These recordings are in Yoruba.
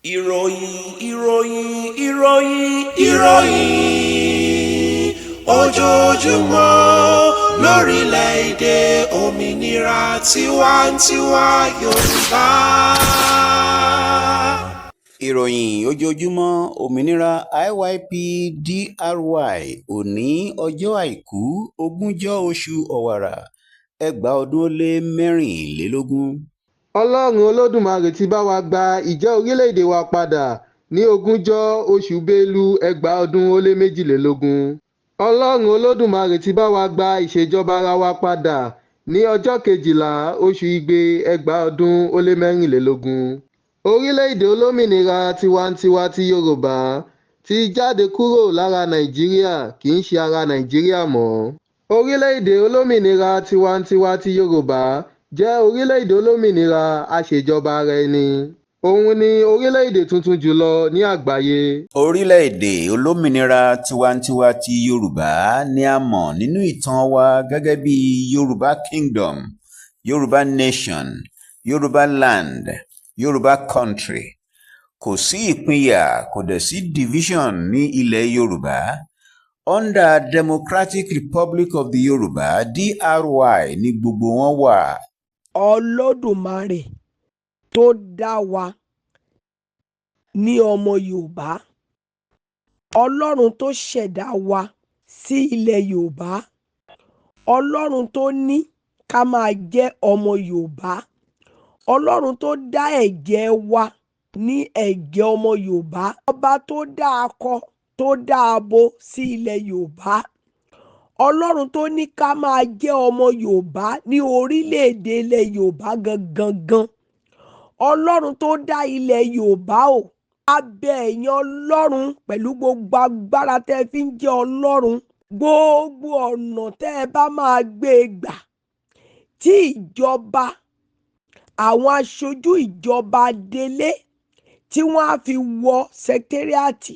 Ìròyìn, ìròyìn, ìròyìn, ìròyìn ojoojúmọ́ lórílẹ̀‐èdè òmìnira tiwantiwa Yorùbá. Ìròyìn ojoojúmọ́ òmìnira IYP/DRY òní ọjọ́ àìkú, ogúnjọ́ oṣù Ọ̀wàrà 2024. Ọlọ́run Olódùmarè ti bá wa gba ìjẹ́ orílẹ̀-èdè wa padà ní ogúnjọ́ oṣù Bélú 2022. Ọlọ́run Olódùmarè ti bá wa gba ìṣèjọba ara wa padà ní ọjọ́ 12 oṣù Igbe 2024. Orílẹ̀-èdè olómìnira tiwantiwa ti Yorùbá ti jáde kúrò lára Nàìjíríà, kì í ṣe ara Nàìjíríà mọ́. Orílẹ̀-èdè olómìnira tiwantiwa ti Yorùbá jẹ́ orílẹ̀-èdè olómìnira aṣèjọba ara ẹni. Òun ni orílẹ̀-èdè tuntun jùlọ ní àgbáyé. Orílẹ̀-èdè olómìnira tiwantiwa ti Yorùbá ni a mọ̀ nínú ìtàn wa gẹ́gẹ́ bí Yorùbá Kingdom, Yorùbá Nation, Yorùbá Land, Yorùbá Country. Kò sí ìpínyà, kò dẹ̀ sí division ní ilẹ̀ Yorùbá. Under Democratic Republic of the Yorùbá, DRY, ní gbogbo wọn wà. Olódùmarè tó dá wa ní ọmọ Yorùbá, Ọlọ́run tó ṣẹ̀dá wa sí ilẹ̀ Yorùbá, Ọlọ́run tó ní ká máa jẹ́ ọmọ Yorùbá, Ọlọ́run tó dá ẹ̀jẹ̀ wa ní ẹ̀jẹ̀ ọmọ Yorùbá, ọba tó dá akọ tó dá abo sí ilẹ̀ Yorùbá, Ọlọ́run tó ní ká máa jẹ́ ọmọ Yorùbá ní orílẹ̀-èdè ilẹ̀ Yorùbá gangan gan, Ọlọ́run tó dá ilẹ̀ Yorùbá o, a bẹ̀ ẹ̀yin Ọlọ́run pẹ̀lú gbogbo agbára tẹ́ ẹ fi ń jẹ́ Ọlọ́run, gbogbo ọ̀nà tẹ́ ẹ bá máa gbé e gbà tí ìjọba, àwọn aṣojú ìjọba délé tí wọ́n á fi wọ sẹkẹ́ríàtì,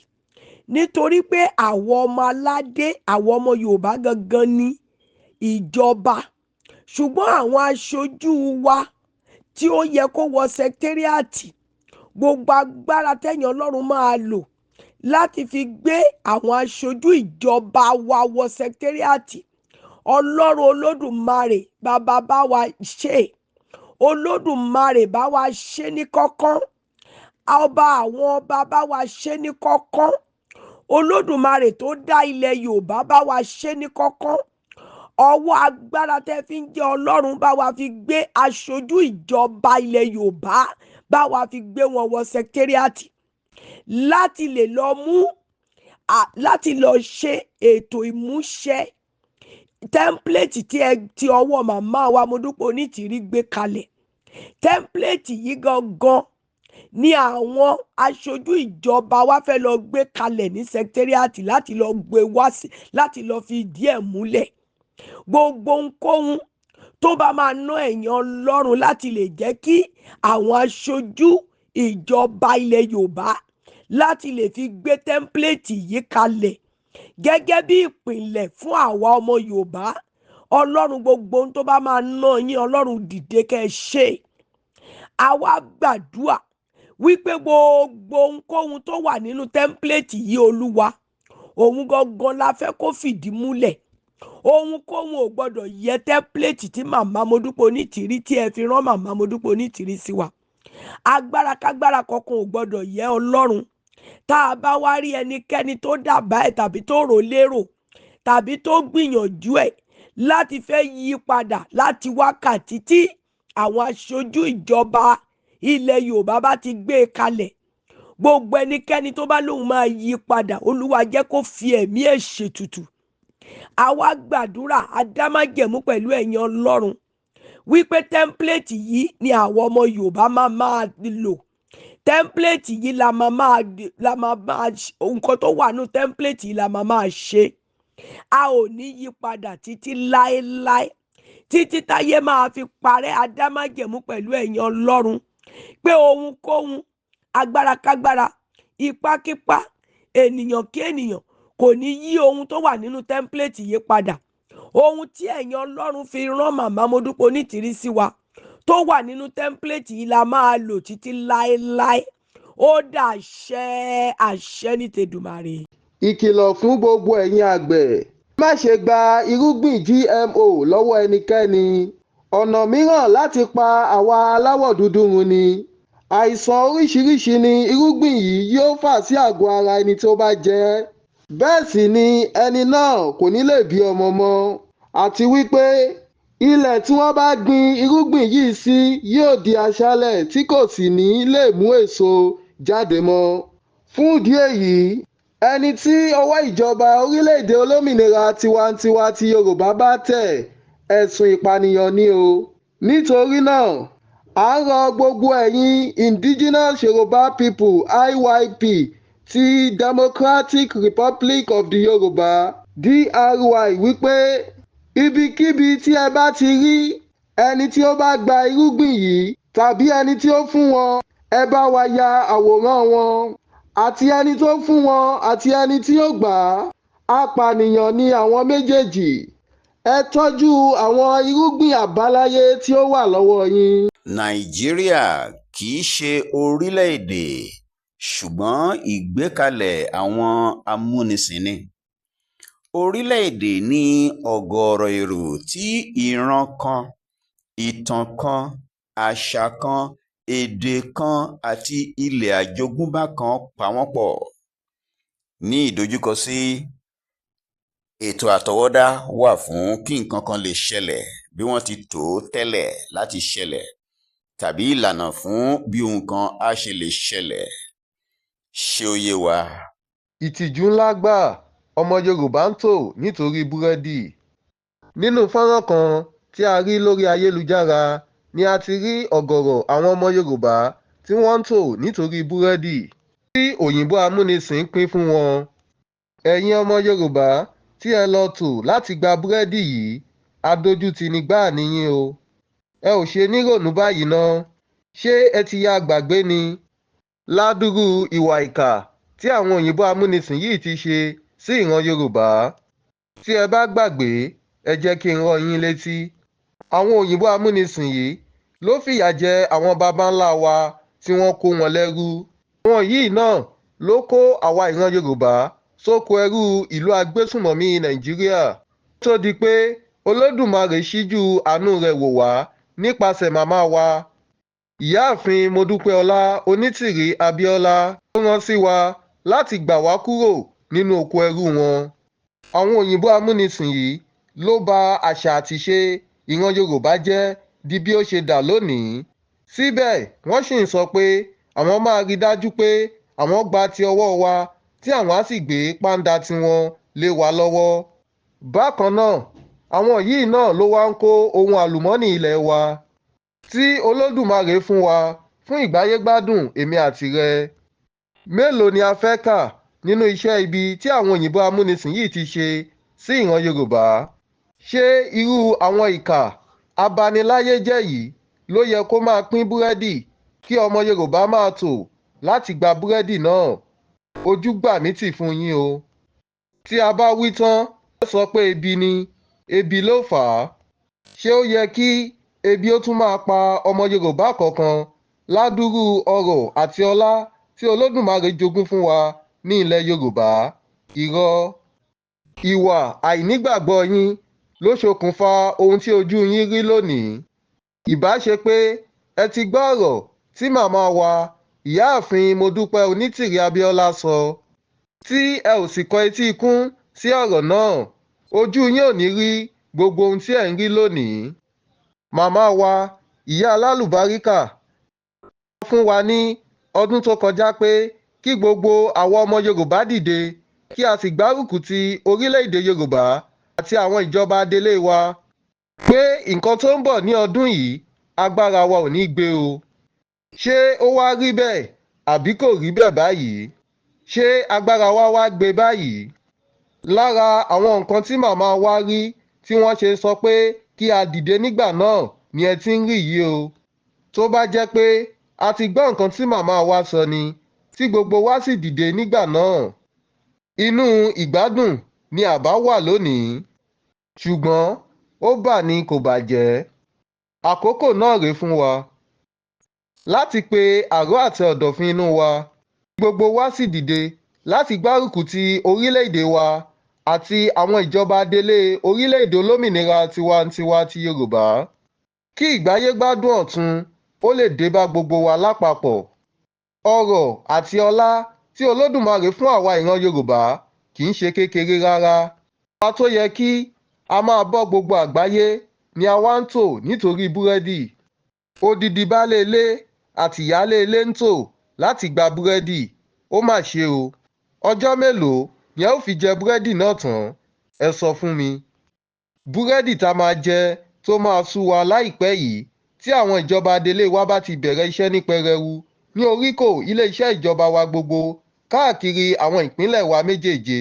nítorí pé àwọn ọmọ aládé, àwọn ọmọ Yorùbá gangan ní ìjọba, ṣùgbọ́n àwọn aṣojú wa tí ó yẹ kó wọ sẹkẹ́ríàtì, gbogbo agbára tẹ̀yìn Ọlọ́run máa lò láti fi gbé àwọn aṣojú ìjọba wa wọ sẹkẹ́ríàtì, Ọlọ́run Olódùmarè bàbá bá wa ṣe, Olódùmarè bá wa ṣe ní kọ́kán, ọba àwọn ọba bá wa ṣe ní kọ́kán, Olódùmarè tó dá ilẹ̀ Yorùbá bá wa ṣe ní kọ́kán, ọwọ́ agbára tẹ́ fi ń jẹ́ Ọlọ́run bá wa fi gbé aṣojú ìjọba ilẹ̀ Yorùbá, bá wa fi gbé wọn wọ sẹkẹ́ríàtì láti lè lọ mú, láti lọ ṣe ètò ìmúṣẹ tẹ́ḿpìlẹ̀tì tí ẹ ti ọwọ́ màmá wa Modúpẹ́ Onítìrí gbé kalẹ̀. Tẹ́ḿpìlẹ̀tì yìí gangan ni àwọn aṣojú ìjọba wa fẹ́ lọ gbé kalẹ̀ ní sẹkẹ́ríàtì láti lọ gbé wá sí, láti lọ fi ìdí ẹ̀ múlẹ̀. Gbogbo ohunkóhun tó bá máa ná ẹ̀yin Ọlọ́run láti lè jẹ́ kí àwọn aṣojú ìjọba ilẹ̀ Yorùbá láti lè fi gbé tẹ́ḿpìlẹ̀tì yìí kalẹ̀ gẹ́gẹ́ bí ìpìlẹ̀ fún àwa ọmọ Yorùbá, Ọlọ́run gbogbo ohun tó bá máa ná yín, Ọlọ́run dìde kẹ́ ẹ ṣe. Àwa gbàdúà wípé gbogbo ohunkóhun tó wà nínú tẹ́ḿpìlẹ̀tì yìí, Olúwa, òun gangan la fẹ́ kó fìdí múlẹ̀. Ohunkóhun ò gbọ́dọ̀ yẹ tẹ́ḿpìlẹ̀tì tí màmá Modúpẹ́ Onítìrí tí ẹ fi rán màmá Modúpẹ́ Onítìrí sí wa. Agbára kágbára kankan ò gbọ́dọ̀ yẹ Ọlọ́run. Tá a bá wá rí ẹnikẹ́ni tó dábàá ẹ̀ tàbí tó rò lérò tàbí tó gbìyànjú ẹ̀ láti fẹ́ yí padà láti wákàtí tí àwọn aṣojú ìjọba ilẹ̀ Yorùbá bá ti gbé e kalẹ̀, gbogbo ẹnikẹ́ni tó bá lóun máa yí padà, Olúwa jẹ́ kó fi ẹ̀mí ẹ̀ ṣètùtù. Àwa gbàdúrà adámájẹ̀mú pẹ̀lú ẹ̀yin Ọlọ́run wípé tẹ́ḿpìlẹ̀tì yìí ni àwọn ọmọ Yorùbá máa máa lò. Tẹ́ḿpìlẹ̀tì yìí la máa máa, la máa máa, nǹkan tó wà nínú tẹ́ḿpìlẹ̀tì yìí la máa máa ṣe. A ò ní yí padà títí láéláé, títí táyé máa fi parẹ́. Adámájẹ̀mú pẹ̀lú ẹ̀yin Ọlọ́run pé ohunkóhun, agbára kágbára, ipákípá, ènìyàn kí ènìyàn kò ní yí ohun tó wà nínú tẹ́ḿpìlẹ̀tì yìí padà. Ohun tí ẹ̀yin Ọlọ́run fi rán màmá Modúpẹ́ Onítìrí sí wa tó wà nínú tẹ́ḿpìlẹ̀tì yìí la máa lò títí láéláé. Ó dàṣẹ, àṣẹ ní tèdùmàrè. Ìkìlọ̀ fún gbogbo ẹ̀yin àgbẹ̀: má ṣe gba irúgbìn GMO lọ́wọ́ ẹnikẹ́ni. Ọ̀nà mìíràn láti pa àwa aláwọ̀ dúdú run ni. Àìsàn oríṣiríṣi ni irúgbìn yìí yóò fà sí àgọ́ ara ẹni tó bá jẹ ẹ́. Bẹ́ẹ̀ sì ni ẹni náà kò ní lè bí ọmọ mọ́. Àti wípé ilẹ̀ tí wọ́n bá gbin irúgbìn yìí sí yóò di aṣálẹ̀ tí kò sì ní lè mú èso jáde mọ́. Fún ìdí èyí, ẹni tí ọwọ́ ìjọba orílẹ̀-èdè olómìnira tiwantiwa ti Yorùbá bá tẹ̀, ẹ̀sùn ìpànìyàn ni o. Nítorí náà, à ń rọ gbogbo ẹ̀yin Indigenous Yoruba People IYP ti Democratic Republic of the Yorùbá DRY wípé ibikíbi tí ẹ bá ti rí ẹni tí ó bá gba irúgbìn yìí tàbí ẹni tí ó fún wọn, ẹ bá wa ya àwòrán wọn, àti ẹni tó fún wọn àti ẹni tí ó gbà á. Apànìyàn ni àwọn méjèèjì. Ẹ tọ́jú àwọn irúgbìn àbáláyé tí ó wà lọ́wọ́ yín. Nàìjíríà kì í ṣe orílẹ̀-èdè, ṣùgbọ́n ìgbékalẹ̀ àwọn amúnisìn ni. Orílẹ̀-èdè ní ọ̀gọ̀ọ̀rọ̀ èrò tí ìran kan, ìtàn kan, àṣà kan, èdè kan àti ilẹ̀ àjogúnbá kan pa wọ́n pọ̀. Ní ìdojúkọ sí, ètò àtọwọ́dá wà fún kí nǹkan kan lè ṣẹlẹ̀ bí wọ́n ti tò ó tẹ́lẹ̀ láti ṣẹlẹ̀, tàbí ìlànà fún bí ohun kan á ṣe lè ṣẹlẹ̀. Ṣé ó yé wa? Ìtìjú ńlá gbáà, ọmọ Yorùbá ń tò nítorí búrẹ́dì. Nínú fọ́nrán kan tí a rí lórí ayélujára ni a ti rí ọ̀gọ̀rọ̀ àwọn ọmọ Yorùbá tí wọ́n ń tò nítorí búrẹ́dì tí òyìnbó amúnisìn pín fún wọn. Ẹ̀yin ọmọ Yorùbá tí ẹ lọ tò láti gba búrẹ́dì yìí, adójútini gbáà ni yín o. Ẹ ò ṣe nírònú báyìí ná. Ṣé ẹ ti ya gbàgbé ni? Ládùrú ìwà ìkà tí àwọn òyìnbó amúnisìn yìí ti ṣe sí ìran Yorùbá. Tí ẹ bá gbàgbé, ẹ jẹ́ kí n rán yín létí. Àwọn òyìnbó amúnisìn yìí ló fìyà jẹ àwọn baba ńlá wa tí wọ́n kó wọn lẹ́rú. Àwọn yìí náà ló kó àwa ìran Yorùbá sóko ẹrú ìlú agbésùnmọ̀mí Nàìjíríà. Kó tó di pé Olódùmarè ṣíjú àánú rẹ̀ wò wá nípasẹ̀ màmá wa, Ìyáàfin Modúpẹ́ọlá Onítìrí Abíọ́lá tó rán sí wa láti gbà wá kúrò nínú oko ẹrú wọn. Àwọn òyìnbó amúnisìn yìí ló ba àṣà àtiṣe ìran Yorùbá jẹ́ di bí ó ṣe dà lónìí. Síbẹ̀ wọ́n sì ń sọ pé àwọn máa rí dájú pé àwọn gba ti ọwọ́ wa tí àwọn á sì gbé pàǹdà tiwọn lé wa lọ́wọ́. Bákan náà, àwọn yìí náà ló wá ń kó ohun àlùmọ́ọ́nì ilé wa tí Olódùmarè fún wa fún ìgbáyégbádùn èmi àtìrẹ. Mélòó ni a fẹ́ kà nínú iṣẹ́ ibi tí àwọn òyìnbó amúnisìn yìí ti ṣe sí ìran Yorùbá? Ṣé irú àwọn ìkà abaniláyéjẹ́ yìí ló yẹ kó máa pín búrẹ́dì kí ọmọ Yorùbá máa tò láti gba búrẹ́dì náà? Ojú gbà mí tì fún yín o. Tí a bá wí tán, ẹ sọ pé ebi ni, ebi ló fà á. Ṣé ó yẹ kí ebi ó tún máa pa ọmọ Yorùbá kankan ládùrú ọrọ̀ àti ọlá tí Olódùmarè jogún fún wa ní ilẹ̀ Yorùbá? Irọ́. Ìwà àìnígbàgbọ́ yín ló ṣokùnfà ohun tí ojú yín rí lónìí. Ìbá ṣe pé ẹ ti gbọ́ ọ̀rọ̀ tí màmá wa, Ìyáàfin Modúpẹ́ Onítìrí Abíọ́lá sọ, tí ẹ ò sì kọ etí ikún sí ọ̀rọ̀ náà, ojú yín ò ní rí gbogbo ohun tí ẹ̀ ń rí lónìí. Màmá wa, ìyá alálùbáríkà, sọ fún wa ní ọdún tó kọjá pé kí gbogbo àwa ọmọ Yorùbá dìde kí a sì gbárùkù ti orílẹ̀-èdè Yorùbá àti àwọn ìjọba adelé wa, pé nǹkan tó ń bọ̀ ní ọdún yìí agbára wa ò ní gbé o. Ṣé ó wá rí bẹ́ẹ̀ àbí kò rí bẹ́ẹ̀ báyìí? Ṣé agbára wa wá gbé báyìí? Lára àwọn nǹkan tí màmá wa rí tí wọ́n ṣe sọ pé kí a dìde nígbà náà ni ẹ ti ń rí yìí o. Tó bá jẹ́ pé a ti gbọ́ nǹkan tí màmá wa sọ ni, tí gbogbo wa sì dìde nígbà náà, inú ìgbádùn ni à bá wà lónìí. Ṣùgbọ́n ó bà ní kò bàjẹ́. Àkókò náà rèé fún wa. Láti pe àrò àti ọ̀dọ̀fin inú wa, kí gbogbo wa sì dìde láti gbárùkù ti orílẹ̀-èdè wa àti àwọn ìjọba adelé orílẹ̀-èdè olómìnira tiwantiwa ti Yorùbá, kí ìgbáyégbádùn ọ̀tun ó lè dé bá gbogbo wa lápapọ̀. Ọrọ̀ àti ọlá tí Olódùmarè fún àwa ìran Yorùbá kì í ṣe kékeré rárá. Àwa tó yẹ kí a máa bọ́ gbogbo àgbáyé ni a wá ń tò nítorí búrẹ́dì. Odidi baálé ilé àti ìyáálé ilé ń tò láti gba búrẹ́dì, ó mà ṣe o. Ọjọ́ mélòó ni ẹ ó fi jẹ búrẹ́dì náà tán, ẹ sọ fún mi? Búrẹ́dì tá máa jẹ tó máa sú wa láìpẹ́ yìí tí àwọn ìjọba adelé wa bá ti bẹ̀rẹ̀ iṣẹ́ ní pẹrẹu ní oríkò iléeṣẹ́ ìjọba wa gbogbo káàkiri àwọn ìpínlẹ̀ wa méjèèje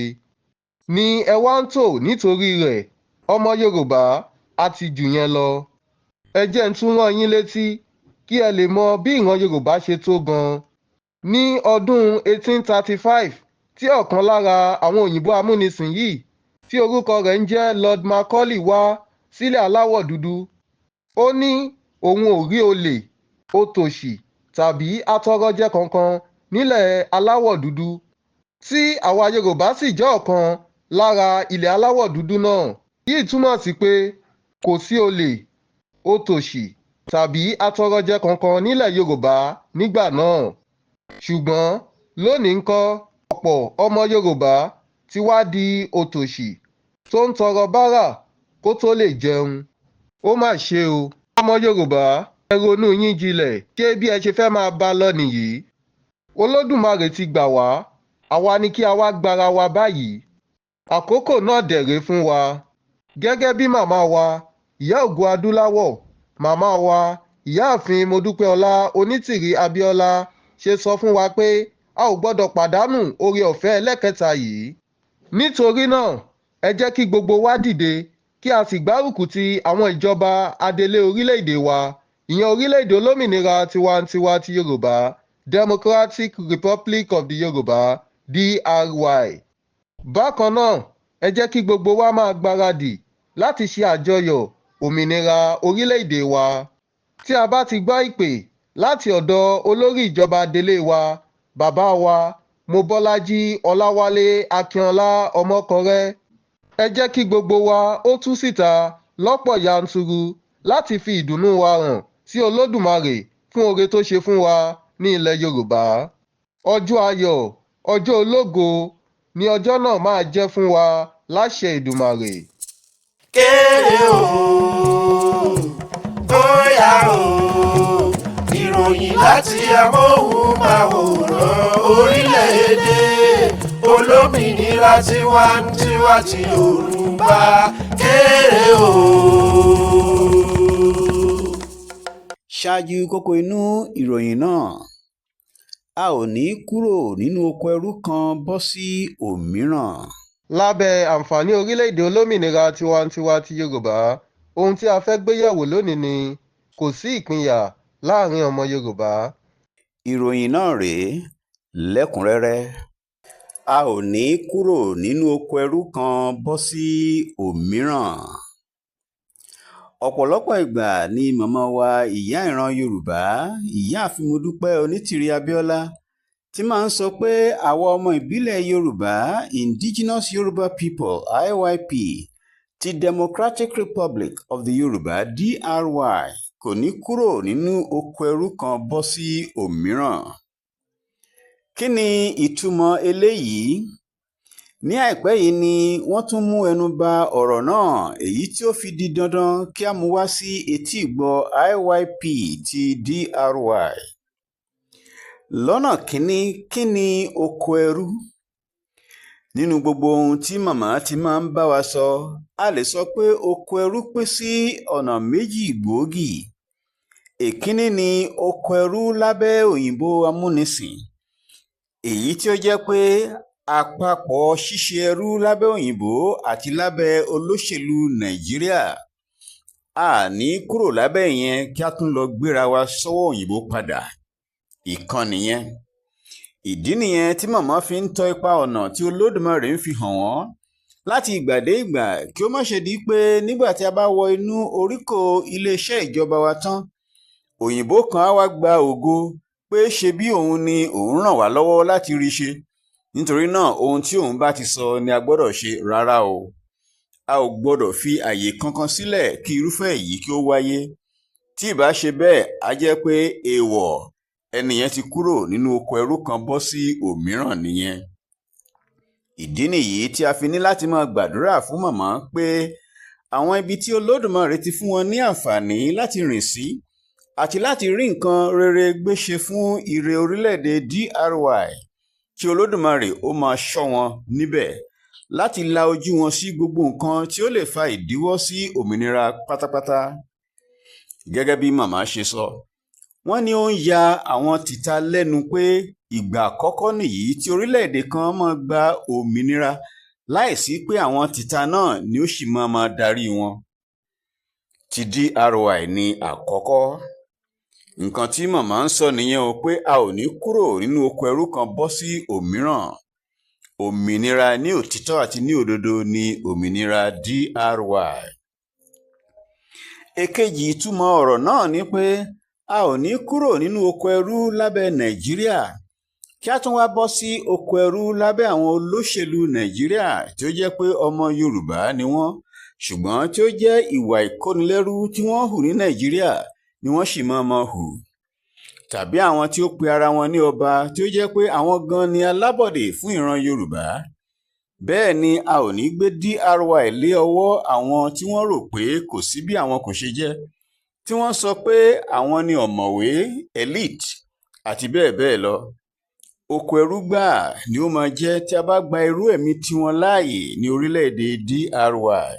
ni ẹ wá ń tò nítorí rẹ̀. Ọmọ Yorùbá, a ti jù yẹn lọ. Ẹ jẹ́ n tún rán yín létí kí ẹ lè mọ bí ìran Yorùbá ṣe tó gan-an. Ní ọdún 1835 tí ọ̀kan lára àwọn òyìnbó amúnisìn yìí tí orúkọ rẹ̀ ń jẹ́ Lord Macaulay wá sílẹ̀ aláwọ̀ dúdú, ó ní òun ò rí olè, òtòṣì tàbí atọrọjẹ kankan nílẹ̀ aláwọ̀ dúdú, tí àwa Yorùbá sì jẹ́ ọ̀kan lára ilẹ̀ aláwọ̀ dúdú náà. Èyí túmọ̀ sí pé kò sí olè, òtòṣì tàbí atọrọjẹ kankan nílẹ̀ Yorùbá nígbà náà. Ṣùgbọ́n lónìí ńkọ́, ọ̀pọ̀ ọmọ Yorùbá ti wá di òtòṣì tó ń tọrọ bárà kó tó lè jẹun. Ó mà ṣe o. Ọmọ Yorùbá, ẹ ronú yín jinlẹ̀, ṣé bí ẹ ṣe fẹ́ máa bá a lọ nìyí? Olódùmarè ti gbà wá, àwa ni kí a wá gbára wa báyìí. Àkókò náà dẹ̀ rèé fún wa. Gẹ́gẹ́ bí màmá wa, Ìyá Ògo Adúláwọ̀, màmá wa, Ìyáàfin Modúpẹ́ọlá Onítìrí Abíọ́lá ṣe sọ fún wa pé a ò gbọ́dọ̀ pàdánù oore ọ̀fẹ́ ẹlẹ́kẹta yìí. Nítorí náà, ẹ jẹ́ kí gbogbo wa dìde kí a sì gbárùkù ti àwọn ìjọba adelé orílẹ̀-èdè wa, ìyẹn orílẹ̀-èdè olómìnira tiwantiwa ti Yorùbá, Democratic Republic of the Yorùbá, DRY. Bákan náà, ẹ jẹ́ kí gbogbo wa máa gbáradì láti ṣe àjọyọ̀ òmìnira orílẹ̀-èdè wa. Tí a bá ti gbọ́ ìpè láti ọ̀dọ̀ olórí ìjọba adelé wa, bàbá wa Mobọ́lájí Ọláwálé Akínọlá Ọmọkọrẹ́, ẹ jẹ́ kí gbogbo wa ó tú síta lọ́pọ̀ yanturu láti fi ìdùnnú wa hàn sí Olódùmarè fún oore tó ṣe fún wa ní ilẹ̀ Yorùbá. Ọjọ́ ayọ̀, ọjọ́ ológo ni ọjọ́ náà máa jẹ́ fún wa láṣẹ Èdùmàrè. Kéré o, bóyá o, ìròyìn láti amóhùnmáwòrán orílẹ̀-èdè olómìnira tiwantiwa ti Yorùbá. Kéré o. Ṣáájú kókó inú ìròyìn náà, a ò ní kúrò nínú oko ẹrú kan bọ́ sí òmíràn. Lábẹ́ àǹfààní orílẹ̀-èdè olómìnira tiwantiwa ti Yorùbá, ohun tí a fẹ́ gbé yẹ̀wò lónìí ni kò sí ìpínyà láàrin ọmọ Yorùbá. Ìròyìn náà rèé lẹ́kùn-ún-rẹ́rẹ́. A ò ní kúrò nínú oko ẹrú kan bọ́ sí òmíràn. Ọ̀pọ̀lọpọ̀ ìgbà ni màmá wa ìyá ìran Yorùbá, Ìyáàfin Modúpẹ́ Onítìrí Abíọ́lá ti máa ń sọ pé àwa ọmọ ìbílẹ̀ Yorùbá, Indigenous Yoruba People IYP, ti Democratic Republic of the Yorùbá DRY kò ní kúrò nínú oko ẹrú kan bọ́ sí òmíràn. Kí ni ìtumọ̀ eléyìí? Ní àìpẹ́ yìí ni wọ́n tún mú ẹnu ba ọ̀rọ̀ náà, èyí tí ó fi di dandan kí á mú wá sí etíìgbọ́ IYP ti DRY. Lọ́nà kínní, kí ni oko ẹrú? Nínú gbogbo ohun tí màmá ti máa ń bá wa sọ, a lè sọ pé oko ẹrú pín sí ọ̀nà méjì gbòógì. Èkínní ni oko ẹrú lábẹ́ òyìnbó amúnisìn, èyí tí ó jẹ́ pé àpapọ̀ ṣíṣe ẹrú lábẹ́ òyìnbó àti lábẹ́ olóṣèlú Nàìjíríà. A ní kúrò lábẹ́ ìyẹn kí a tún lọ gbéra wa sọ́wọ́ òyìnbó padà. Ìkan nìyẹn. Ìdí nìyẹn tí màmá fi ń tọ ipa ọ̀nà tí Olódùmarè ń fi hàn wọ́n láti ìgbà dé ìgbà kí ó má ṣe di pé nígbà tí a bá wọ inú oríkò iléeṣẹ́ ìjọba wa tán, Òyìnbó kan á wá gba ògo pé ṣe bí òun ni òun ràn wá lọ́wọ́ láti rí ṣe, nítorí náà ohun tí òun bá ti sọ ni a gbọ́dọ̀ ṣe. Rárá o, a ò gbọ́dọ̀ fi àyè kankan sílẹ̀ kí irúfẹ́ èyí kí ó wáyé. Tí ìbá ṣe bẹ́ẹ̀, á jẹ́ pé èèwọ̀, ẹnìyẹn ti kúrò nínú oko ẹrú kan bọ́ sí òmíràn nìyẹn. Ìdí nìyí tí a fi ní láti máa gbàdúrà fún màmá pé àwọn ibi tí Olódùmarè ti fún wọn ní àǹfààní láti rìn sí àti láti rí nǹkan rere gbé ṣe fún ire orílẹ̀-èdè DRY, kí Olódùmarè ó máa ṣọ́ wọn níbẹ̀ láti la ojú wọn sí gbogbo nǹkan tí ó lè fa ìdíwọ́ sí òmìnira pátápátá. Gẹ́gẹ́ bí màmá ṣe sọ, wọ́n ní ó ń ya àwọn tìta lẹ́nu pé ìgbà àkọ́kọ́ nìyí tí orílẹ̀-èdè kan máa gba òmìnira láìsí pé àwọn tìta náà ni ó sì máa máa darí wọn. Ti DRY ní àkọ́kọ́. Nǹkan tí màmá ń sọ nìyẹn o, pé a ò ní kúrò nínú oko ẹrú kan bọ́ sí òmíràn. Òmìnira ní òtítọ́ àti ní òdodo ni òmìnira DRY. Èkejì ìtumọ̀ ọ̀rọ̀ náà ni pé a ò ní kúrò nínú oko ẹrú lábẹ́ Nàìjíríà kí a tún wá bọ́ sí oko ẹrú lábẹ́ àwọn olóṣèlú Nàìjíríà tí ó jẹ́ pé ọmọ Yorùbá ni wọ́n, ṣùgbọ́n tí ó jẹ́ ìwà ìkónilẹ́rú tí wọ́n hù ní Nàìjíríà ni wọ́n sì máa máa hù. Tàbí àwọn tí ó pe ara wọn ní ọba tí ó jẹ́ pé àwọn gan ni alábọ̀dé fún ìran Yorùbá. Bẹ́ẹ̀ ni a ò ní gbé DRY lé ọwọ́ àwọn tí wọ́n rò pé kò sí bí àwọn kò ṣe jẹ́, tí wọ́n sọ pé àwọn ni ọ̀mọ̀wé, elite àti bẹ́ẹ̀ bẹ́ẹ̀ lọ. Oko ẹrú gbáà ni ó máa jẹ́ tí a bá gba irú ẹ̀mí tiwọn láàyè ní orílẹ̀-èdè DRY.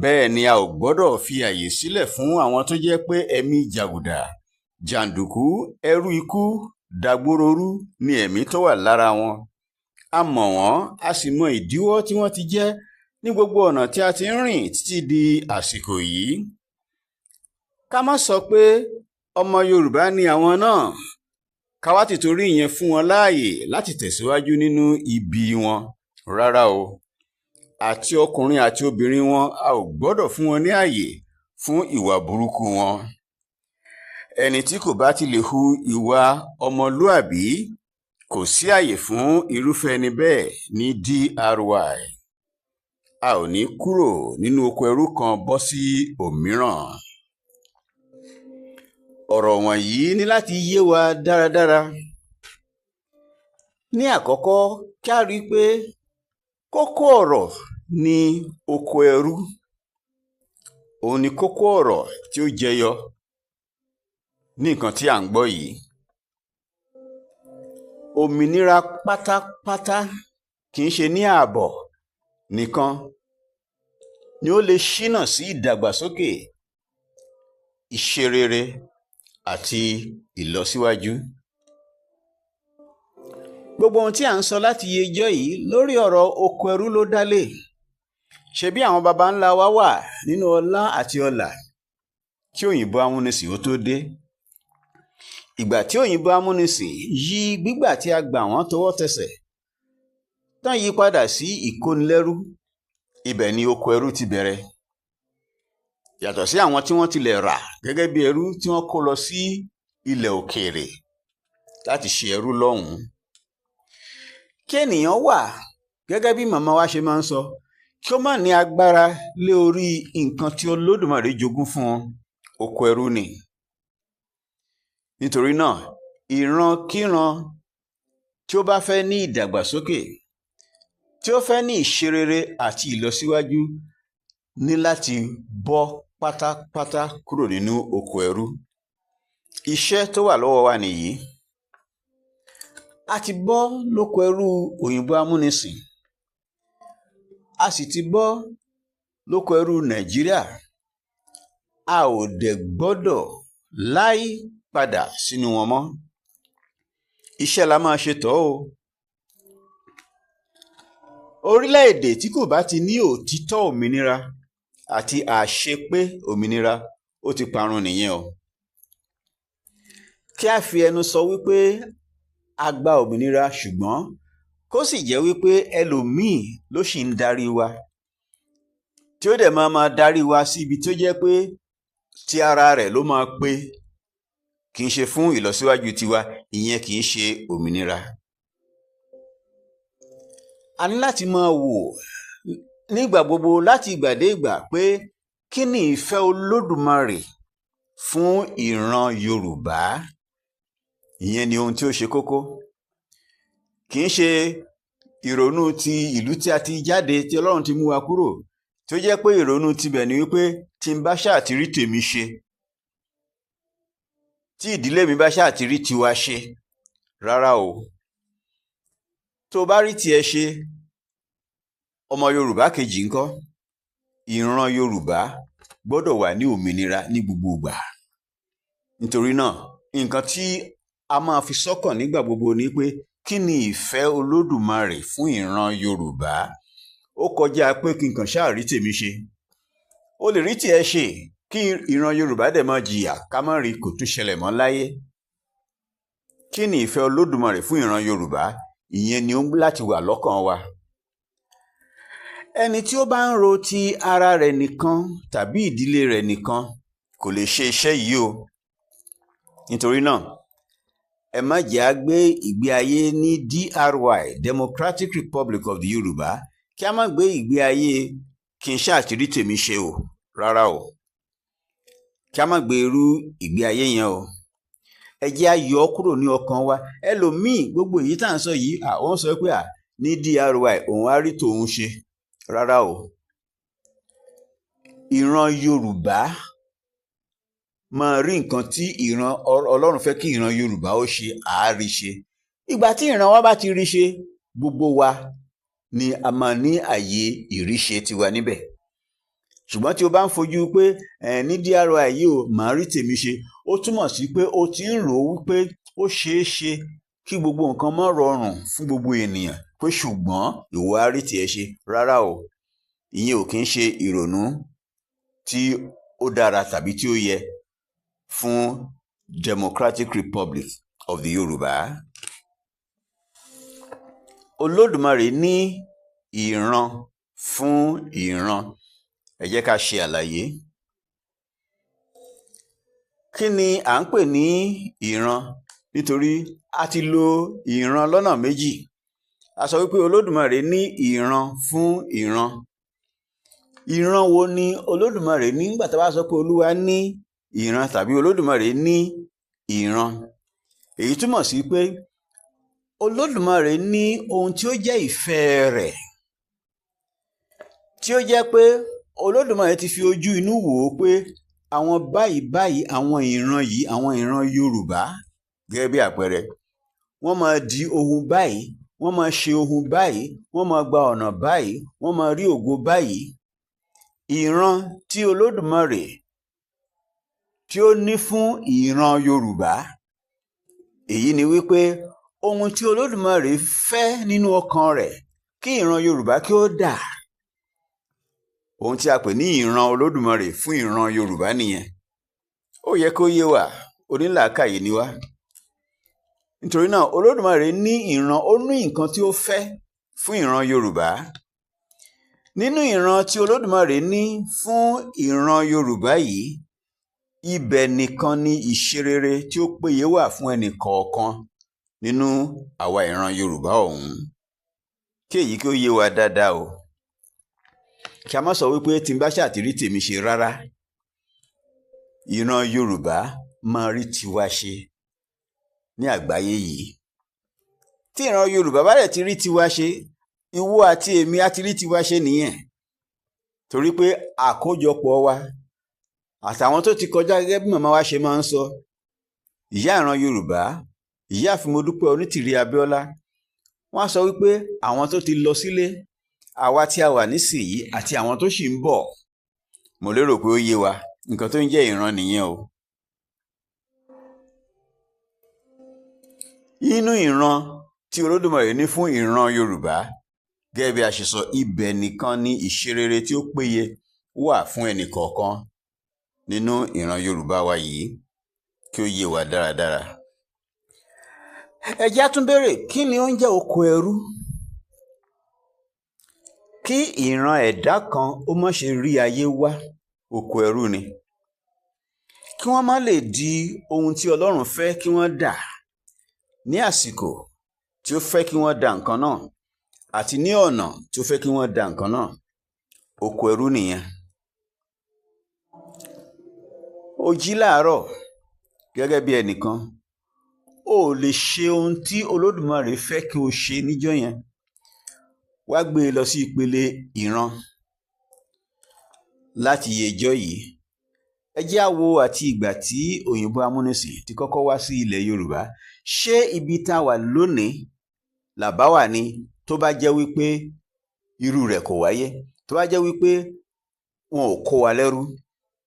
Bẹ́ẹ̀ ni a ò gbọ́dọ̀ fi àyè sílẹ̀ fún àwọn tó jẹ́ pé ẹ̀mí jàgùdà, jàǹdùkú, ẹrú ikú, dàgbòròrú ni ẹ̀mí tó wà lára wọn. A mọ̀ wọ́n, a sì mọ ìdíwọ́ tí wọ́n ti jẹ́ ní gbogbo ọ̀nà tí a ti ń rìn títí di àsìkò yìí. Ká má sọ pé ọmọ Yorùbá ni àwọn náà, ká wá tìtorí ìyẹn fún wọn láàyè láti tẹ̀síwájú nínú ibi wọn. Rárá o, àti ọkùnrin àti obìnrin wọn, a ò gbọ́dọ̀ fún wọn ní àyè fún ìwà burúkú wọn. Ẹni tí kò bá ti lè hu ìwà ọmọlúàbí, kò sí àyè fún irúfẹ́ ẹni bẹ́ẹ̀ ní DRY. A ò ní kúrò nínú oko ẹrú kan bọ́ sí òmíràn. Ọ̀rọ̀ wọ̀nyí ní láti yé wa dáradára. Ní àkọ́kọ́, kí a rí i pé kókó ọ̀rọ̀ ni oko ẹrú. Òun ni kókó ọ̀rọ̀ tí ó jẹyọ ní nǹkan tí à ń gbọ́ yìí. Òmìnira pátápátá kì í ṣe ní ààbọ̀ nìkan ni ó lè ṣínà sí ìdàgbàsókè, ìṣerere àti ìlọsíwájú. Gbogbo ohun tí à ń sọ láti ijọ́ yìí lórí ọ̀rọ̀ oko ẹrú ló dálé. Ṣebí àwọn baba ńlá wa wà nínú ọlá àti ọlà kí òyìnbó amúnisìn ó tó dé. Ìgbà tí òyìnbó amúnisìn yí gbígbà tí a gbà wọ́n tọwọ́ tẹsẹ̀ tán yí padà sí ìkónilẹ́rú, ibẹ̀ ni oko ẹrú ti bẹ̀rẹ̀. Yàtọ̀ sí àwọn tí wọ́n tilẹ̀ rà gẹ́gẹ́ bí ẹrú tí wọ́n kó lọ sí ilẹ̀ òkèèrè láti ṣe ẹrú lọ́hùn-ún. Kí ènìyàn wà gẹ́gẹ́ bí màmá wa ṣe máa ń sọ, kí ó má ní agbára lé orí nǹkan tí Olódùmarè jogún fún un, oko ẹrú ni. Nítorí náà, ìrankíran tí ó bá fẹ́ ní ìdàgbàsókè, tí ó fẹ́ ní ìṣerere àti ìlọsíwájú ní láti bọ́ pátápátá kúrò nínú oko ẹrú. Iṣẹ́ tó wà lọ́wọ́ wa nìyí. A ti bọ́ lóko ẹrú òyìnbó amúnisìn. A sì ti bọ́ lóko ẹrú Nàìjíríà. A ò dẹ̀ gbọ́dọ̀ láì padà sínú wọn mọ́. Iṣẹ́ la máa ṣe tọ́ o. Orílẹ̀-èdè tí kò bá ti ní òtítọ́ òmìnira àti àṣepé òmìnira, ó ti parun nìyẹn o. Kí a fi ẹnu sọ wípé a gba òmìnira, ṣùgbọ́n kó sì jẹ́ wípé ẹlòmíì ló ṣì ń darí wa, tí ó dẹ̀ máa máa darí wa sí ibi tí ó jẹ́ pé Ti ara rẹ̀ ló máa pé, kì í ṣe fún ìlọsíwájú tiwa. Ìyẹn kì í ṣe òmìnira. A ní láti máa wò nígbà gbogbo, láti ìgbà dé ìgbà, pé kí ni ìfẹ́ Olódùmarè fún ìran Yorùbá. Ìyẹn ni ohun tí ó ṣe kókó. Kì í ṣe ìrònú ti ìlú tí a ti jáde, tí Ọlọ́run ti mú wa kúrò, tí ó jẹ́ pé ìrònú tibẹ̀ ni wípé tí n bá ṣáà ti rí tèmi ṣe, tí ìdílé mi bá ṣáà ti rí tiwa ṣe. Rárá o. Tó o bá rí tiẹ̀ ṣe, ọmọ Yorùbá kejì ńkọ́? Ìran Yorùbá gbọ́dọ̀ wà ní òmìnira ní gbogbo ìgbà. Nítorí náà, nǹkan tí a máa fi sọ́kàn nígbà gbogbo ni pé kí ni ìfẹ́ Olódùmarè fún ìran Yorùbá. Ó kọjá pé kí n kàn ṣáà rí tèmi ṣe. Ó lè rí tiẹ̀ ṣe kí ìran Yorùbá dẹ̀ máa jìyà, ká má rí kò tún ṣẹlẹ̀ mọ́ láyé. Kí ni ìfẹ́ Olódùmarè fún ìran Yorùbá? Ìyẹn ni ó ń láti wà lọ́kàn wa. Ẹni tí ó bá ń ro ti ara rẹ̀ nìkan tàbí ìdílé rẹ̀ nìkan kò lè ṣe iṣẹ́ yìí o. Nítorí náà, ẹ má jẹ́ á gbé ìgbé ayé ní DRY, Democratic Republic of the Yorùbá, kí a má gbé ìgbé ayé kí n ṣáà ti rí tèmi ṣe o. Rárá o, kí a má gbé irú ìgbé ayé yẹn o. Ẹ jẹ́ á yọ ọ́ kúrò ní ọkàn wa. Ẹlòmíì, gbogbo èyí tá à ń sọ yìí, àwọn sọ pé ní DRY òun á rí tòun ṣe. Rárá o. Ìran Yorùbá máa rí nǹkan tí ìran Ọlọ́run fẹ́ kí ìran Yorùbá ó ṣe, àárí ṣe. Ìgbà tí ìran wa bá ti rí ṣe, gbogbo wa ni a máa ní àyè ìríṣe tiwa níbẹ̀. Ṣùgbọ́n tí o bá ń fojú pé ẹ ní DRY yìí o, màá rí tèmi ṣe, ó túmọ̀ sí pé o ti ń rò ó wípé ó ṣeé ṣe kí gbogbo nǹkan má rọrùn fún gbogbo ènìyàn, pé ṣùgbọ́n ìwọ á rí tiẹ̀ ṣe. Rárá o, ìyẹn ò kí ń ṣe ìrònú tí ó dára tàbí tí ó yẹ fún Democratic Republic of the Yorùbá. Olódùmarè ní ìran fún ìran. Ẹ jẹ́ ká ṣe àlàyé. Kí ni à ń pè ní ìran? Nítorí a ti lo ìran lọ́nà méjì. A sọ wípé Olódùmarè ní ìran fún ìran. Ìran wo ni Olódùmarè ní nígbà tá a bá sọ pé Olúwa ní ìran tàbí Olódùmarè ní ìran? Èyí túmọ̀ sí pé Olódùmarè ní ohun tí ó jẹ́ ìfẹ́ rẹ̀, tí ó jẹ́ pé Olódùmarè ti fi ojú inú wò ó pé àwọn báyìí báyìí, àwọn ìran yìí, àwọn ìran Yorùbá gẹ́gẹ́ bí àpẹẹrẹ, wọ́n máa di ohun báyìí, wọ́n máa ṣe ohun báyìí, wọ́n máa gba ọ̀nà báyìí, wọ́n máa rí ògo báyìí. Ìran tí Olódùmarè tí ó ní fún ìran Yorùbá, èyí ni wípé ohun tí Olódùmarè fẹ́ nínú ọkàn rẹ̀ kí ìran Yorùbá kí ó dà, ohun tí a pè ní ìran Olódùmarè fún ìran Yorùbá nìyẹn. Ó yẹ kó yé wa, onílàákàyè ni wá. Nítorí náà, Olódùmarè ní ìran, ó ní nǹkan tí ó fẹ́ fún ìran Yorùbá. Nínú ìran tí Olódùmarè ní fún ìran Yorùbá yìí, ibẹ̀ nìkan ni ìṣerere tí ó péye wà fún ẹnì kọ̀ọ̀kan nínú àwa ìran Yorùbá ọ̀hún. Kí èyí kí ó yé wa dáadáa o. Kí a má sọ wípé tí n bá ṣáà ti rí tèmi ṣe. Rárá. Ìran Yorùbá máa rí tiwa ṣe ní àgbáyé yìí. Tí ìran Yorùbá bá dẹ̀ ti rí tiwa ṣe, ìwọ àti èmi á ti rí tiwa ṣe nìyẹn. Torí pé àkójọpọ̀ wa àtàwọn tó ti kọjá, gẹ́gẹ́ bí màmá wa ṣe máa ń sọ, ìyá ìran Yorùbá, Ìyáàfin Modúpẹ́ Onítìrí Abíọ́lá, wọ́n á sọ wípé àwọn tó ti lọ sílé, àwa tí a wà nísìnyí àti àwọn tó sì ń bọ̀. Mo lérò pé ó yé wa nǹkan tó ń jẹ́ ìran nìyẹn o. Inú ìran tí Olódùmarè ní fún ìran Yorùbá, gẹ́gẹ́ bí a ṣe sọ, ibẹ̀ nìkan ni ìṣerere tí ó péye wà fún ẹnì kọ̀ọ̀kan nínú ìran Yorùbá wa yìí. Kí ó yé wa dáradára. Ẹ jẹ́ á tún béèrè, kí ni ó ń jẹ́ oko ẹrú? Kí ìran ẹ̀dá kan ó má ṣe rí ayé wá, oko ẹrú ni. Kí wọ́n má lè di ohun tí Ọlọ́run fẹ́ kí wọ́n dà ní àsìkò tí ó fẹ́ kí wọ́n dà nǹkan náà àti ní ọ̀nà tí ó fẹ́ kí wọ́n dà nǹkan náà. Oko ẹrú nìyẹn. Ó jí láàárọ̀ gẹ́gẹ́ bí ẹnìkan, o ò lè ṣe ohun tí Olódùmarè fẹ́ kí o ṣe níjọ́ yẹn. Wá gbé e lọ sí ìpele ìran láti iyejọ́ yìí. Ẹ jẹ́ á wo àti ìgbà tí òyìnbó amúnisìn ti kọ́kọ́ wá sí ilẹ̀ Yorùbá. Ṣé ibi tá a wà lónìí làbá wà ni tó bá jẹ́ wípé irú rẹ̀ kò wáyé, tó bá jẹ́ wípé wọn ò kó wa lẹ́rú,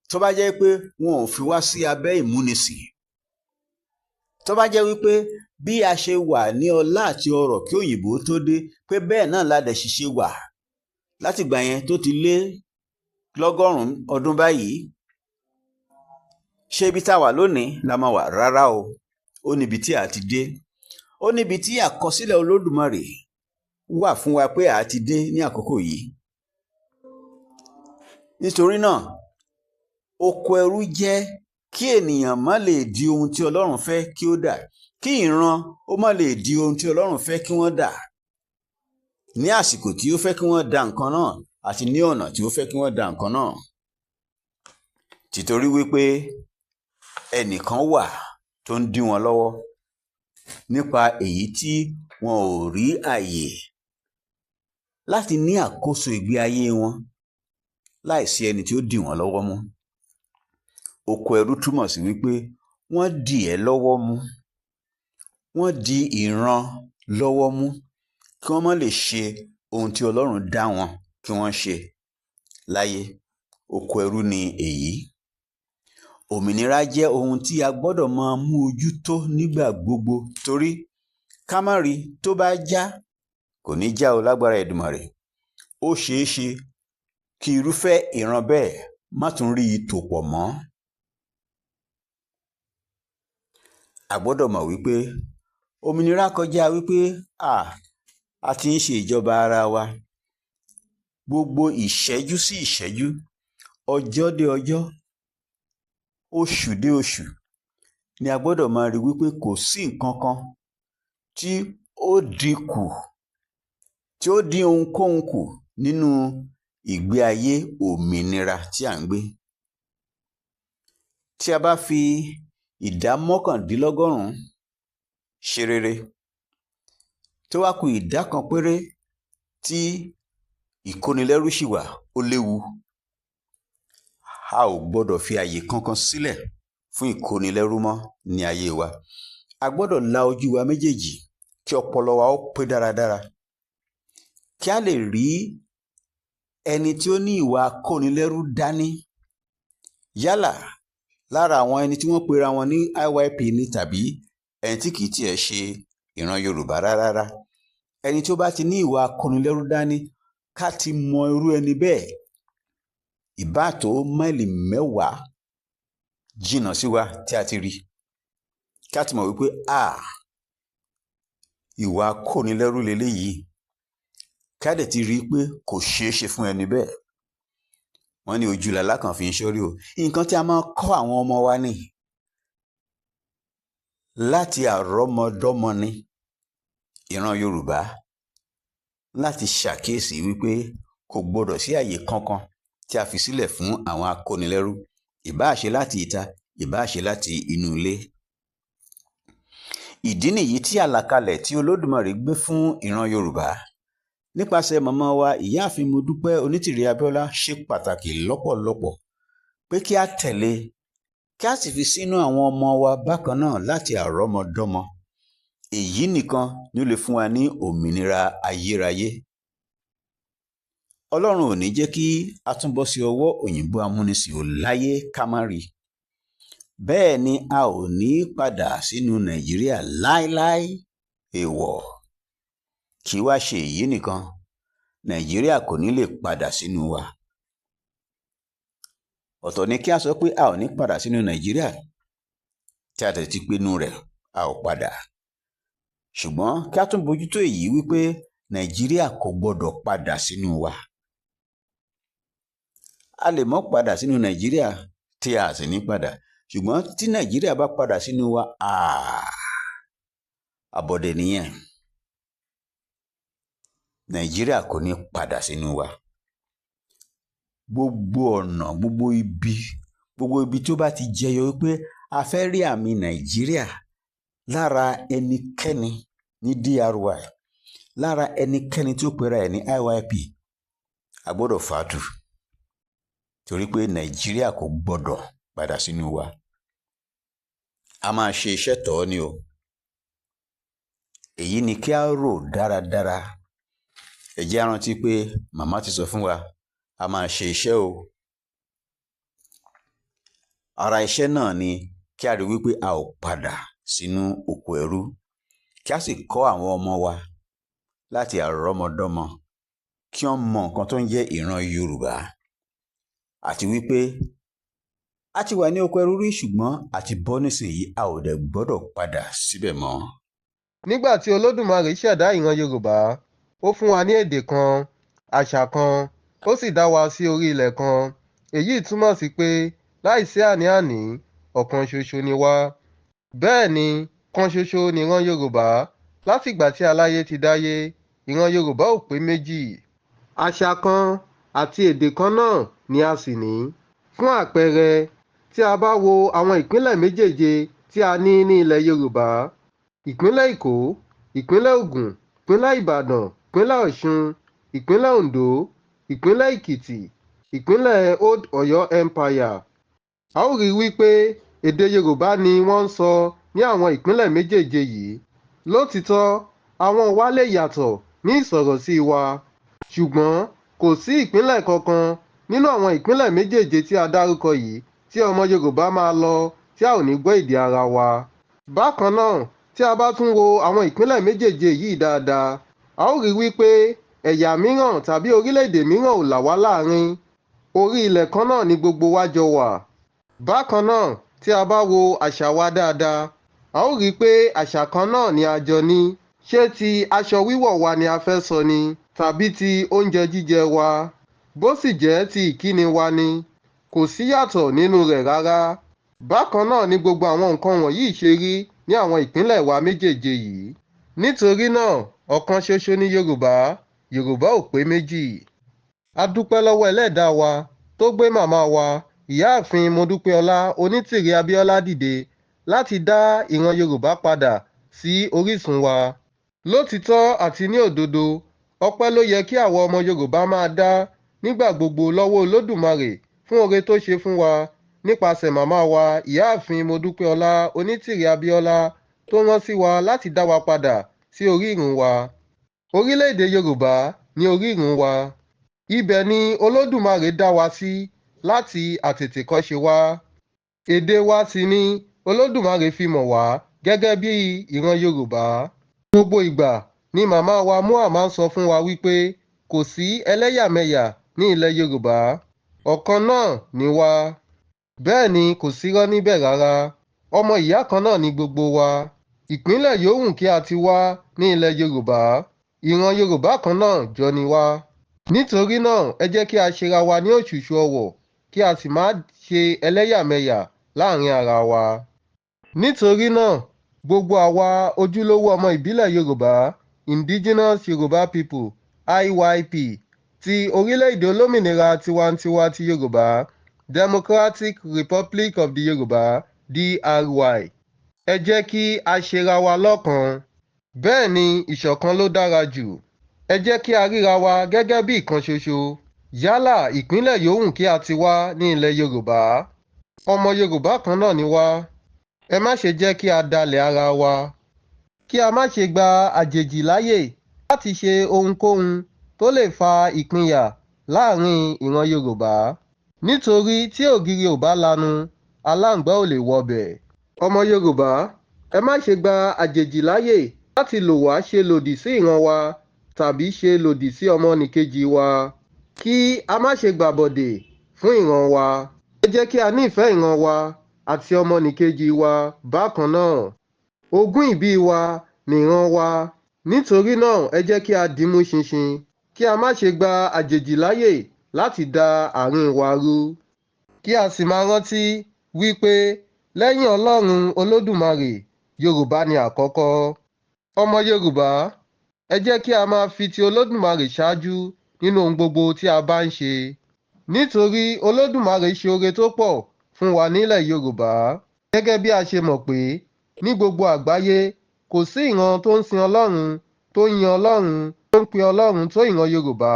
tó bá jẹ́ pé wọn ò fi wá sí abẹ́ ìmúnisìn, tó bá jẹ́ wípé bí a ṣe wà ní ọlá àti ọrọ̀ kí òyìnbó tó dé, pé bẹ́ẹ̀ náà la dẹ̀ ṣì ṣe wà látìgbà yẹn tó ti lé lọ́gọ́rùn-ún ọdún báyìí. Ṣé ibi tá a wà lónìí la máa wà? Rárá o. Ó níbi tí a ti dé. Ó níbi tí àkọsílẹ̀ Olódùmarè wà fún wa pé a ti dé ní àkókò yìí. Nítorí náà, oko ẹrú jẹ́ kí ènìyàn má lè di ohun tí Ọlọ́run fẹ́ kí ó dà, kí ìran ó má lè di ohun tí Ọlọ́run fẹ́ kí wọ́n dà ní àsìkò tí ó fẹ́ kí wọ́n dà nǹkan náà àti ní ọ̀nà tí ó fẹ́ kí wọ́n dà nǹkan náà. Tìtorí wípé ẹnìkan wà tó ń dí wọn lọ́wọ́ nípa èyí tí wọn ò rí àyè láti ní àkóso ìgbé ayé wọn láìsí ẹni tí ó dì wọ́n lọ́wọ́ mú. Oko ẹrú túmọ̀ sí wípé wọ́n dì ẹ́ lọ́wọ́ mú, wọ́n di ìran lọ́wọ́ mú kí wọ́n má lè ṣe ohun tí Ọlọ́run dá wọn kí wọ́n ṣe láyé. Oko ẹrú ni èyí. Òmìnira jẹ́ ohun tí a gbọ́dọ̀ máa mú ojú tó nígbà gbogbo, torí ká má rí tó bá já, kò ní já o lágbára Èdùmàrè. Ó ṣeé ṣe kí irúfẹ́ ìran bẹ́ẹ̀ má tún rí i tò pọ̀ mọ́. A gbọ́dọ̀ mọ̀ wípé òmìnira kọjá wípé a ti ń ṣe ìjọba ara wa. Gbogbo ìṣẹ́jú sí ìṣẹ́jú, ọjọ́ dé ọjọ́, oṣù dé oṣù ni a gbọ́dọ̀ máa rí wípé kò sí nǹkan kan tí ó dínkù, tí ó dín ohunkóhun kù nínú ìgbé ayé òmìnira tí à ń gbé. Tí a bá fi ìdá 99 ṣe rere, tó wá ku ìdá kan péré tí ìkónilẹ́rú ṣì wà, ó léwu. A ò gbọ́dọ̀ fi àyè kankan sílẹ̀ fún ìkónilẹ́rú mọ́ ní ayé wa. A gbọ́dọ̀ la ojú wa méjèèjì kí ọpọlọ wa ó pé dáradára, kí a lè rí ẹni tí ó ní ìwà akónilẹ́rú dání. Yálà lára àwọn ẹni tí wọ́n pera wọn ní IYP ní tàbí ẹni tí kìí tiẹ̀ ṣe ìran Yorùbá rárá. Ẹni tí ó bá ti ní ìwà akónilẹ́rú dání, ká ti mọ irú ẹni bẹ́ẹ̀. Ìbá tó máìlì 10 jìnnà sí wa tí a ti rí. Ká ti mọ̀ wípé ìwà akónilẹ́rú leléyìí. Ká dẹ̀ ti rí i pé kò ṣeé ṣe fún ẹni bẹ́ẹ̀. Wọ́n ní ojú làlá kan fi ń ṣọ́rí o. Nǹkan tí a máa kọ́ àwọn ọmọ wa ni láti àrọ́mọdọ́mọ ni ìran Yorùbá láti ṣàkíyèsí wípé kò gbọdọ̀ sí àyè kankan tí a fi sílẹ̀ fún àwọn akónilẹ́rú, ìbáà ṣe láti ìta, ìbáà ṣe láti inú ilé. Ìdí nìyí tí àlàkalẹ̀ tí Olódùmarè gbé fún ìran Yorùbá nípasẹ̀ màmá wa Ìyáàfin Modúpẹ́ Onítìrí Abíọ́lá ṣe pàtàkì lọ́pọ̀lọpọ̀ pé kí a tẹ̀lé, kí a sì fi sínú àwọn ọmọ wa bákan náà láti àrọ́mọdọ́mọ. Èyí nìkan ni ó lè fún wa ní òmìnira ayérayé. Ọlọ́run ò ní jẹ́ kí a tún bọ́ sí ọwọ́ òyìnbó amúnisìn ò láyé ká má rí. Bẹ́ẹ̀ ni a ò ní padà sínú Nàìjíríà láéláé. Èèwọ̀. Kì í wá ṣe èyí nìkan, Nàìjíríà kò ní lè padà sínú wa. Ọ̀tọ̀ ni kí a sọ pé a ò ní padà sínú Nàìjíríà tí a tẹ̀ ti pinnu rẹ̀, a ò padà. Ṣùgbọ́n kí a tún bójútó èyí wípé Nàìjíríà kò gbọdọ̀ padà sínú wa. A lè mọ́ padà sínú Nàìjíríà tí a sì ní padà. Ṣùgbọ́n tí Nàìjíríà bá padà sínú wa, àbọ̀dẹ̀ nìyẹn. Nàìjíríà kò ní padà sínú wa. Gbogbo ọ̀nà, gbogbo ibi tó bá ti jẹyọ wípé a fẹ́ rí àmì Nàìjíríà lára ẹnikẹ́ni ní DRY, lára ẹnikẹ́ni tó pera ẹ̀ ní IYP, a gbọ́dọ̀ fàátù, torí pé Nàìjíríà kò gbọ́dọ̀ padà sínú wa. A máa ṣe iṣẹ́ tọ́ ni o. Èyí ni kí a rò dáradára. Ẹ jẹ́ á rántí pé màmá ti sọ fún wa, a máa ṣe iṣẹ́ o. Ara iṣẹ́ náà ni kí a rí wípé a ò padà sínú oko ẹrú, kí a sì kọ́ àwọn ọmọ wa láti àrọ́mọdọ́mọ kí wọ́n mọ nǹkan tó ń jẹ́ ìran Yorùbá, àti wípé a ti wà ní oko ẹrú rí, ṣùgbọ́n a ti bọ́ nísìnyí, a ò dẹ̀ gbọ́dọ̀ padà síbẹ̀ mọ́. Nígbà tí Olódùmarè ṣẹ̀dá ìran Yorùbá, ó fún wa ní èdè kan, àṣà kan, ó sì dá wa sí orí ilẹ̀ kan. Èyí túmọ̀ sí pé láìsí àní-àní, ọ̀kan ṣoṣo ni wá. Bẹ́ẹ̀ ni, kan ṣoṣo nìran Yorùbá. Látìgbà tí aláyé ti dáyé, ìran Yorùbá ò pé méjì. Àṣà kan àti èdè kan náà ni a sì ní. Fún àpẹẹrẹ, tí a bá wo àwọn ìpínlẹ̀ méjèèje tí a ní ní ilẹ̀ Yorùbá: ìpínlẹ̀ Èkó, ìpínlẹ̀ Ògùn, ìpínlẹ̀ Ìbàdàn, ìpínlẹ̀ Ọ̀ṣun, ìpínlẹ̀ Oǹdó, ìpínlẹ̀ Èkìtì, ìpínlẹ̀ Old Ọ̀yọ́ Empire, a ó rí i wípé èdè Yorùbá ni wọ́n ń sọ ní àwọn ìpínlẹ̀ méjèèje yìí. Lótìítọ́, ahọ́n wa lè yàtọ̀ ní ìsọ̀rọ̀sí wa, ṣùgbọ́n kò sí ìpínlẹ̀ kankan nínú àwọn ìpínlẹ̀ méjèèje tí a dárúkọ yìí tí ọmọ Yorùbá máa lọ tí a ò ní gbọ́ èdè ara wa. Bákan náà, tí a bá tún wo àwọn ìpínlẹ̀ méjèèje yìí dáadáa, a ó rí i wípé ẹ̀yà mìíràn tàbí orílẹ̀-èdè mìíràn ò là wá láàrin. Orí ilẹ̀ kan náà ni gbogbo wa jọ wà. Bákan náà, tí a bá wo àṣà wa dáadáa, a ó rí i pé àṣà kan náà ni a jọ ní. Ṣé ti aṣọ wíwọ̀ wa ni a fẹ́ sọ ni, tàbí ti oúnjẹ jíjẹ wa? Bó sì jẹ́ ti ìkíni wa ni, kò síyàtọ̀ nínú rẹ̀ rárá. Bákan náà ni gbogbo àwọn nǹkan wọ̀nyí ṣe rí ní àwọn ìpínlẹ̀ wa méjèèje yìí. Nítorí náà, ọ̀kan ṣoṣo ni Yorùbá, Yorùbá ò pé méjì. A dúpẹ́ lọ́wọ́ Ẹlẹ́dàá wa tó gbé màmá wa, Ìyáàfin Modúpẹ́ọlá Onítìrí Abíọ́lá dìde láti dá ìran Yorùbá padà sí orísun wa. Lótìítọ́ àti ní òdodo, ọpẹ́ ló yẹ kí àwa ọmọ Yorùbá máa dá nígbà gbogbo lọ́wọ́ Olódùmarè fún oore tó ṣe fún wa nípasẹ̀ màmá wa, Ìyáàfin Modúpẹ́ọlá Onítìrí Abíọ́lá, tó rán sí wa láti dá wa padà sí orírun wa. Orílẹ̀-èdè Yorùbá ní orírun wa. Ibẹ̀ ni Olódùmarè dá wa sí láti àtètèkọ́ṣe wá. Èdè wa sì ni Olódùmarè fi mọ̀ wá gẹ́gẹ́ bí ìran Yorùbá. Gbogbo ìgbà ni màmá wa MOA máa ń sọ fún wa wípé kò sí ẹlẹ́yàmẹ̀yà ní ilẹ̀ Yorùbá, ọ̀kan náà ni wá. Bẹ́ẹ̀ ni, kò sírọ́ níbẹ̀ rárá. Ọmọ ìyá kan náà ni gbogbo wa. Ìpínlẹ̀ yòówù kí a ti wá ní ilẹ̀ Yorùbá, ìran Yorùbá kan náà jọ ni wá. Nítorí náà, ẹ jẹ́ kí a ṣera wa ní òṣùṣù ọwọ̀, kí a sì má ṣe ẹlẹ́yàmẹ̀yà láàrin ara wa. Nítorí náà, gbogbo àwa ojúlówó ọmọ ìbílẹ̀ Yorùbá, Indigenous Yorùbá People, IYP, ti orílẹ̀-èdè olómìnira tiwa-n-tiwa ti Yorùbá, Democratic Republic of the Yorùbá, DRY, ẹ jẹ́ kí a ṣera wa lọ́kan. Bẹ́ẹ̀ ni, ìṣọ̀kan ló dára jù. Ẹ jẹ́ kí a ríra wa gẹ́gẹ́ bí ìkan ṣoṣo. Yálà ìpínlẹ̀ yòówù kí a ti wá ní ilẹ̀ Yorùbá, ọmọ Yorùbá kan náà ni wá. Ẹ má ṣe jẹ́ kí a dalẹ̀ ara wa. Kí a má ṣe gba àjèjì láyè láti ṣe ohunkóhun tó lè fa ìpínyà láàrin ìran Yorùbá. Nítorí tí ògiri ò bá lanu, aláǹgbá ò lè wọbẹ̀. Ọmọ Yorùbá, ẹ má ṣe gba àjèjì láyè láti lò wá ṣe lòdì sí ìran wa tàbí ṣe lòdì sí ọmọnìkejì wa. Kí a má ṣe gbàbọ̀dè fún ìran wa. Ẹ jẹ́ kí a nífẹ̀ẹ́ ìran wa àti ọmọnìkejì wa bákan náà. Ogún ìbí wa nìran wa. Nítorí náà, ẹ jẹ́ kí a dìímú ṣinṣin, kí a má ṣe gba àjèjì láyè láti da àárín wa rú. Kí a sì máa rántí wípé Lẹ́yìn Ọlọ́run Olódùmarè, Yorùbá ni àkọ́kọ́. Ọmọ Yorùbá, ẹ jẹ́ kí a máa fi ti Olódùmarè ṣáájú nínú ohun gbogbo tí a bá ń ṣe. Nítorí Olódùmarè ṣe oore tó pọ̀ fún wa nílẹ̀ Yorùbá. Gẹ́gẹ́ bí a ṣe mọ̀ pé ní gbogbo àgbáyé kò sí ìran tó ń sin Ọlọ́run, tó ń yin Ọlọ́run, tó ń pe Ọlọ́run tó ìran Yorùbá.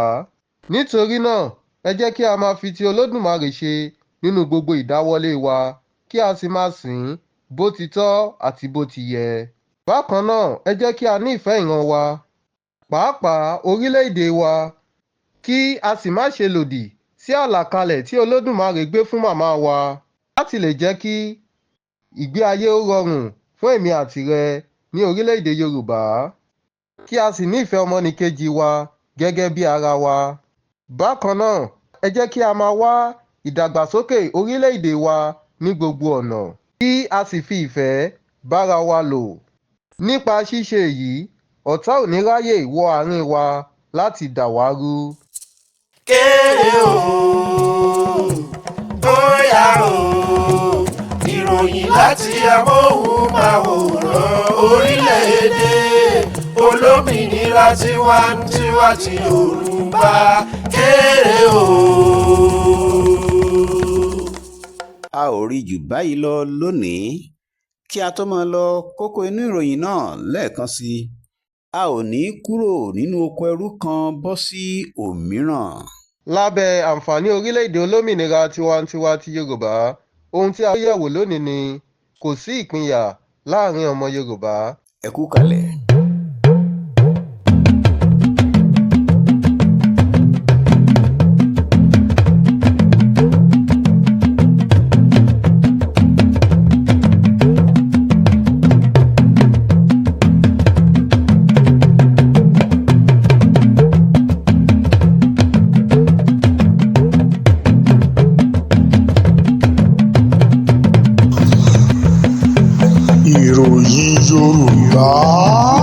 Nítorí náà, ẹ jẹ́ kí a máa fi ti Olódùmarè ṣe nínú gbogbo ìdáwọ́lé wa, kí a sì máa sìn ín bó ti tọ́ àti bó ti yẹ. Bákan náà, ẹ jẹ́ kí a ní ìfẹ́ ìran wa, pàápàá orílẹ̀-èdè wa, kí a sì má ṣe lòdì sí àlàkalẹ̀ tí Olódùmarè gbé fún màmá wa láti lè jẹ́ kí ìgbé ayé ó rọrùn fún èmi àtìrẹ ní orílẹ̀-èdè Yorùbá. Kí a sì nífẹ̀ẹ́ ọmọnìkejì wa gẹ́gẹ́ bí ara wa. Bákan náà, ẹ jẹ́ kí a máa wá ìdàgbàsókè orílẹ̀-èdè wa ní gbogbo ọ̀nà, kí a sì fi ìfẹ́ bára wa lò. Nípa ṣíṣe èyí, ọ̀tá ò ní ráyè wọ àárín wa láti dà wá rú. Kéré o, bóyá o, ìròyìn láti amóhùnmáwòrán orílẹ̀-èdè olómìnira tiwantiwa ti Yorùbá. Kéré o. A ò rí jù báyìí lọ lónìí. Kí a tó máa lọ, kókó inú ìròyìn náà lẹ́ẹ̀kan sí i. A ò ní kúrò nínú oko ẹrú kan bọ́ sí òmíràn. Lábẹ́ àǹfààní orílẹ̀-èdè olómìnira tiwantiwa ti Yorùbá, ohun tí a gbé yẹ̀wò lónìí ni kò sí ìpínyà láàrin ọmọ Yorùbá. Ẹ kú kalẹ̀. Ìròyìn Yorùbá.